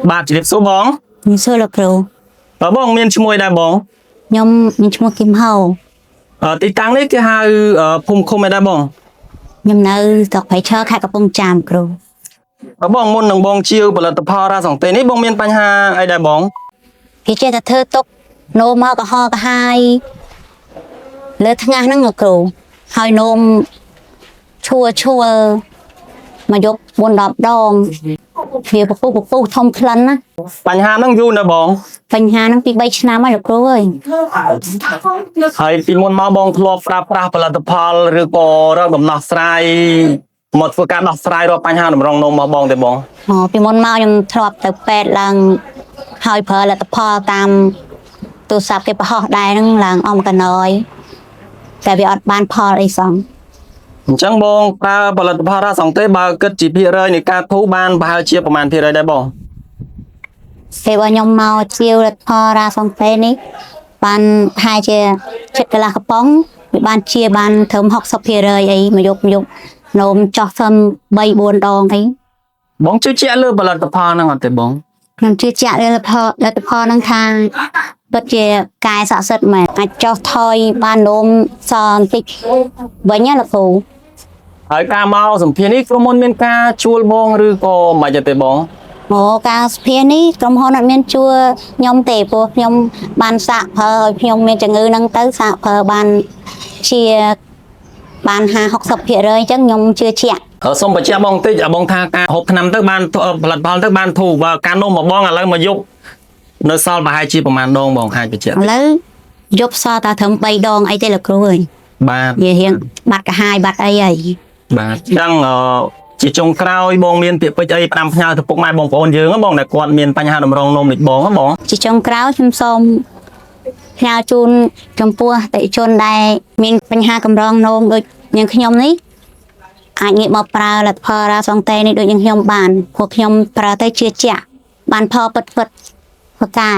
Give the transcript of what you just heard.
បាទជំរាបសួរបង ខ្ញុំសួរលោកគ្រូ បាទបងមានឈ្មោះអីដែរបង ខ្ញុំមានឈ្មោះគឹមហៅ ទីតាំងនេះគេហៅភូមិឃុំអីដែរបង ខ្ញុំនៅស្រុកព្រៃឈរខេត្តកំពង់ចាមគ្រូ បាទបងមុននឹងបងជាវផលិតផលរ៉ាសង់តេនេះបងមានបញ្ហាអីដែរបង គេចេះតែធ្វើទុកនោមមកកុហកកាហាយលើថ្ងាសហ្នឹងលោកគ្រូហើយនោមឈួលឈួលមកយក4 10ដងវាពពុះពពុះធំក្លិនណា បញ្ហាហ្នឹងយូរណាស់បង បញ្ហាហ្នឹងពី3ឆ្នាំហើយលោកគ្រូអើយ ហើយពីមុនមកបងធ្លាប់ប្រើប្រាស់ផលិតផលឬក៏រកដំណោះស្រាយមកធ្វើការដោះស្រាយរាល់បញ្ហាតម្រងនោមរបស់បងទេបង អូពីមុនមកខ្ញុំធ្លាប់ទៅពេទ្យឡើងហើយប្រើលទ្ធផលតាមទូរស័ព្ទគេបង្ហោះដែរហ្នឹងឡើងអស់មកកណយតែវាអត់បានផលអីសោះ អញ្ចឹងបងប្រើផលិតផលរ៉ាសង់តេបើគិតជាភាគរយនៃការធូរបានប្រហែលជាប្រមាណភាគរយដែរបង ពេលរបស់ខ្ញុំមកជាវលទ្ធផលរ៉ាសងតេនេះបានប្រហែលជាចិត្តកន្លះកំប៉ុងវាបានជាបានត្រឹម60%អីមួយយប់មួយយប់នោមចោះសឹម3 4ដងអី បងជឿជាក់លើផលិតផលហ្នឹងអត់ទេបង ខ្ញុំជឿជាក់លើលទ្ធផលលទ្ធផលហ្នឹងថាពិតជាកែស័ក្តិសិទ្ធិមែនអាចចោះថយបាននោមសបន្តិចវិញណាលោកគ្រូ ហើយការមកសម្ភារនេះក្រុមហ៊ុនមានការជួលបងឬក៏មិនទេបង អូការសភានេះក្រុមហ៊ុនអត់មានជួលខ្ញុំទេព្រោះខ្ញុំបានសាកប្រើឲ្យខ្ញុំមានជំងឺហ្នឹងទៅសាកប្រើបានជាបាន50 60%អញ្ចឹងខ្ញុំជឿជាក់ សូមបញ្ជាក់បងបន្តិចឲ្យបងថាការហូបថ្នាំទៅបានផលិតផលទៅបានធូរបើការនំរបស់បងឥឡូវមកយប់នៅសល់ប្រហែលជាប្រហែលដងបងអាចបញ្ជាក់ ឥឡូវយប់សល់តែត្រឹម3ដងអីទេលោកគ្រូអើយ បាទ និយាយរៀងបាត់កាហាយបាត់អីហើយ បាទអញ្ចឹងជាចុងក្រោយបងមានពាក្យពេចន៍អីផ្ដាំផ្ញើទៅពុកម៉ែបងប្អូនយើងហ៎បងដែលគាត់មានបញ្ហាតម្រងនោមដូចបងហ៎បង ជាចុងក្រោយខ្ញុំសូមផ្ញើជូនចំពោះអតិថិជនដែលមានបញ្ហាកម្រងនោមដូចនាងខ្ញុំនេះអាចងាកមកប្រើលទ្ធផលរ៉ាសងតេនេះដូចនាងខ្ញុំបានព្រោះខ្ញុំប្រើទៅជឿជាក់បានផលពិតពិតប្រកែ